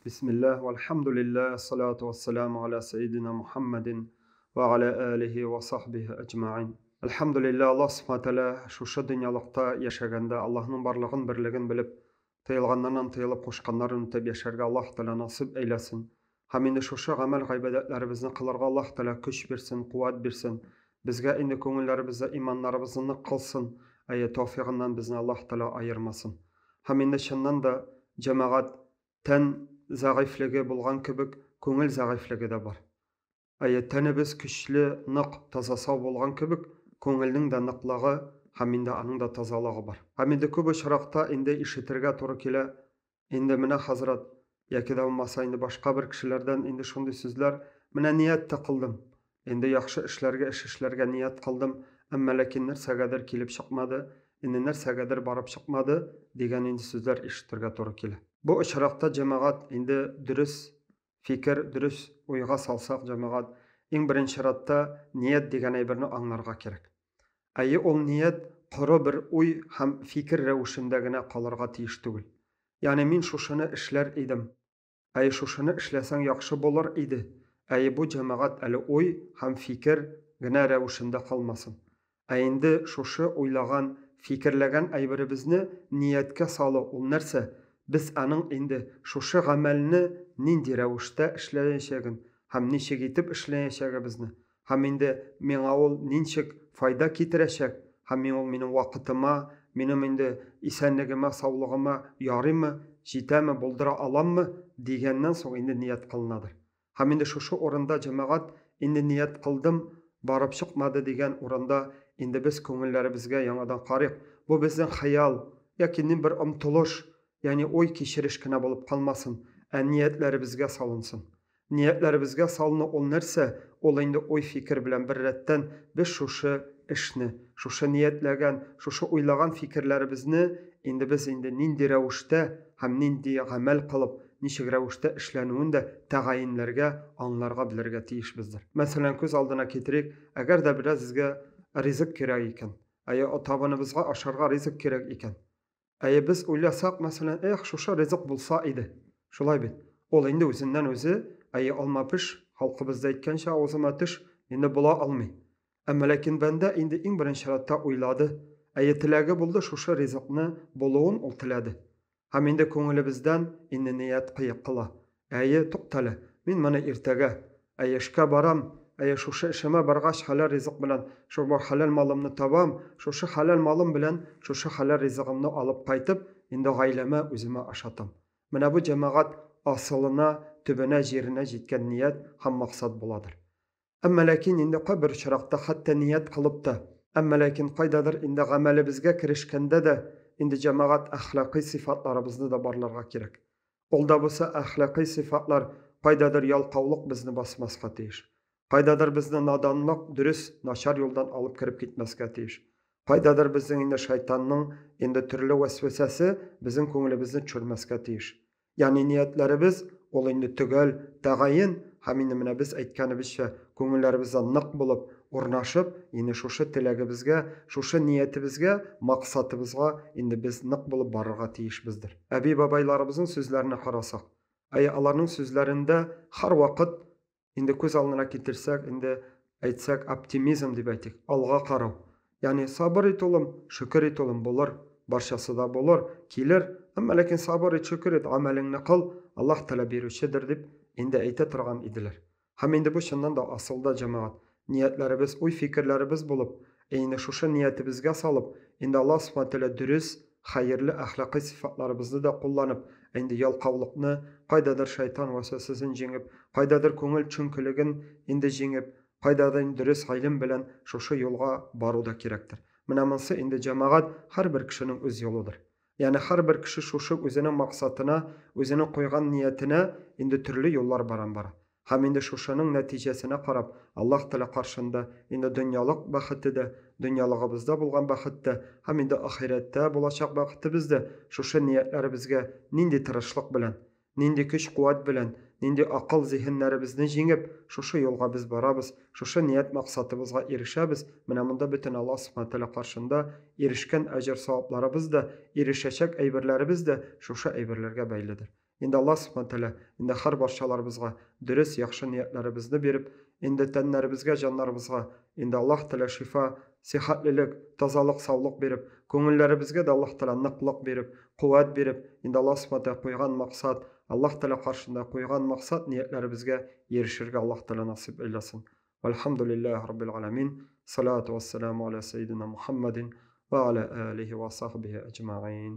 Бисмиллаһ, вәлхәмдүлиллаһ, салату вәссәламу аля сәйидина Мухаммадин вә аля алихи вә сахбихи әҗмәгыйн. Әлхәмдүлиллаһ, Аллаһ Субхана Тәгалә шушы дөньялыкта яшәгәндә Аллаһның барлыгын, берлеген белеп, тыелганнарыннан тыелып, кушканнарын үтәп яшәргә Аллаһ Тәгалә насыйп әйләсен. Һәм инде шушы гамәл-гыйбадәтләребезне кылырга Аллаһ Тәгалә көч бирсен, куәт бирсен. Безгә инде күңелләребездә иманнарыбызны нык кылсын, әйе, тәүфигыннан безне Аллаһ Тәгалә аермасын. Һәм инде чыннан да, җәмәгать, Тән зәгыйфьлеге булган кебек, күңел зәгыйфьлеге дә бар. Әйе, тәнебез көчле, нык, таза-сау булган кебек, күңелнең дә ныклыгы һәм инде аның да тазалыгы бар. Һәм инде күп очракта инде ишетергә туры килә, инде менә хәзрәт, яки дә булмаса инде башка бер кешеләрдән инде шундый сүзләр, менә ният тә кылдым, Инде яхшы эшләргә эш эшләргә ният кылдым, әмма ләкин нәрсәгәдер килеп чыкмады, инде нәрсәгәдер барып чыкмады, дигән инде сүзләр ишетергә туры килә. Бу очракта, җәмәгать, инде дөрес фикер, дөрес уйга салсак, җәмәгать, иң беренче чиратта ният дигән әйберне аңларга кирәк. Әйе, ул ният коры бер уй һәм фикер рәвешендә генә калырга тиеш түгел. Ягъни мин шушыны эшләр идем, Әй, шушыны эшләсәң яхшы булыр иде. Әй, бу җәмәгать әле уй һәм фикер генә рәвешендә калмасын. Ә инде шушы уйлаган, фикерләгән әйберебезне нияткә салу ул нәрсә? Без аның инде шушы гамәлне нинди рәвештә эшләячәген һәм ничек итеп эшләячәгебезне, Һәм инде миңа ул нинчек файда китерәчәк, һәм мин ул минем вакытыма, минем инде исәнлегемә, саулыгыма ярыймы, җитәме, булдыра аламмы, дигәннән соң инде ният кылынадыр. Һәм инде шушы урында, җәмәгать, инде ният кылдым, барып чыкмады дигән урында инде без күңелләребезгә яңадан карыйк. Бу безнең хыял, яки нин бер омтылыш, ягъни уй-кичереш кенә булып калмасын, ә ниятләребезгә салынсын. Ниятләребезгә салыну ул нәрсә? Ул инде уй-фикер белән беррәттән без шушы эшне, шушы ниятләгән, шушы уйлаган фикерләребезне инде без инде нинди рәвештә һәм нинди гамәл кылып, ничек рәвештә эшләнүен дә тәгаенләргә, аңларга белергә тиешбездер. Мәсәлән, күз алдына китерик, әгәр дә берәзгә ризык кирәк икән, әйе, табыныбызга ашарга ризык кирәк икән, Әйе, без уйласак, мәсәлән, эх, шушы ризык булса иде. Шулай бит. Ул инде үзеннән-үзе, әйе, алма пеш, халкыбызда әйткәнчә, авызыма төш, инде була алмый. Әмма ләкин бәндә инде иң беренче чиратта уйлады. Әйе, теләге булды, шушы ризыкны булуын ул теләде. Һәм инде күңелебездән инде ният кыек кыла. Әйе, туктале, мин моны иртәгә, әйе, эшкә барам, әйе, шушы эшемә баргач хәләл ризык белән, шул хәләл малымны табам, шушы хәләл малым белән шушы хәләл ризыгымны алып кайтып, инде гаиләмә, үземә ашатам. Менә бу, җәмәгать, асылына, төбенә, җиренә җиткән ният һәм максат буладыр. Әмма ләкин инде кайбер очракта хәтта ният кылып та, әмма ләкин кайдадыр инде гамәлебезгә керешкәндә дә инде, җәмәгать, әхлакый сыйфатларыбызны да барларга кирәк. Ул да булса әхлакый сыйфатлар, кайдадыр ялкаулык безне басмаска тиеш. Кайдадыр безне наданлык дөрес, начар юлдан алып кереп китмәскә тиеш. Кайдадыр безнең инде шайтанның инде төрле вәсвәсәсе безнең күңелебезне төшермәскә тиеш. Ягъни ниятләребез ул инде төгәл, тәгаен һәм инде менә без әйткәнебезчә, күңелләребездә нык булып урнашып, инде шушы теләгебезгә, шушы ниятебезгә, максатыбызга инде без нык булып барырга тиешбездер. Әби-бабайларыбызның сүзләренә карасак, әйе, аларның сүзләрендә һәрвакыт Инде күз алдына китерсәк, инде әйтсәк, оптимизм дип әйтик, алга карау. Ягъни сабыр ит, улым, шөкер ит, улым, булыр, барчасы да булыр, килер, әмма ләкин сабыр ит, шөкер ит, гамәлеңне кыл, Аллаһ Тәгалә бирүчедер дип инде әйтә торган иделәр. Һәм инде бу чыннан да асылда, җәмәгать, ниятләребез, уй-фикерләребез булып, ә инде шушы ниятебезгә салып, инде Аллаһ Субхана Тәгалә дөрес, хәерле әхлакый сыйфатларыбызны да кулланып, ә инде ялкаулыкны, кайдадыр шайтан вәсвәсәсен җиңеп, кайдадыр күңел төшенкелеген инде җиңеп, кайдадыр инде дөрес гыйлем белән шушы юлга бару да кирәктер. Менә монсы инде, җәмәгать, һәрбер кешенең үз юлыдыр. Ягъни һәрбер кеше шушы үзенең максатына, үзенең куйган ниятенә инде төрле юллар баран бара. Һәм инде шушының нәтиҗәсенә карап, Аллаһ Тәгалә каршында инде дөньялык бәхете дә, дөньялыгыбызда булган бәхет тә һәм инде ахирәттә булачак бәхетебез дә шушы ниятләребезгә нинди тырышлык белән, нинди көч-куәт белән, нинди акыл-зиһеннәребезне җиңеп, шушы юлга без барабыз, шушы ният-максатыбызга ирешәбез, менә монда бөтен Аллаһ Сүбхәнәһү Тәгалә каршында ирешкән әҗер-савапларыбыз да, ирешәчәк әйберләребез дә шушы әйберләргә бәйледер. Инде Аллаһ Субхана Тәгалә инде һәр барчаларыбызга дөрес, яхшы ниятләребезне биреп, инде тәннәребезгә, җаннарыбызга инде Аллаһ Тәгалә шифа, сихәтлелек, тазалык, саулык биреп, күңелләребезгә дә Аллаһ Тәгалә ныклык биреп, куәт биреп, инде Аллаһ Субхана Тәгалә куйган максат, Аллаһ Тәгалә каршында куйган максат, ниятләребезгә ирешергә Аллаһ Тәгалә насыйп әйләсен. Вәлхәмдүлилләһи раббил галәмин. Салату вәссәламу аля сәйдина Мухаммадин ва аля алихи ва сахбихи әҗмәгыйн.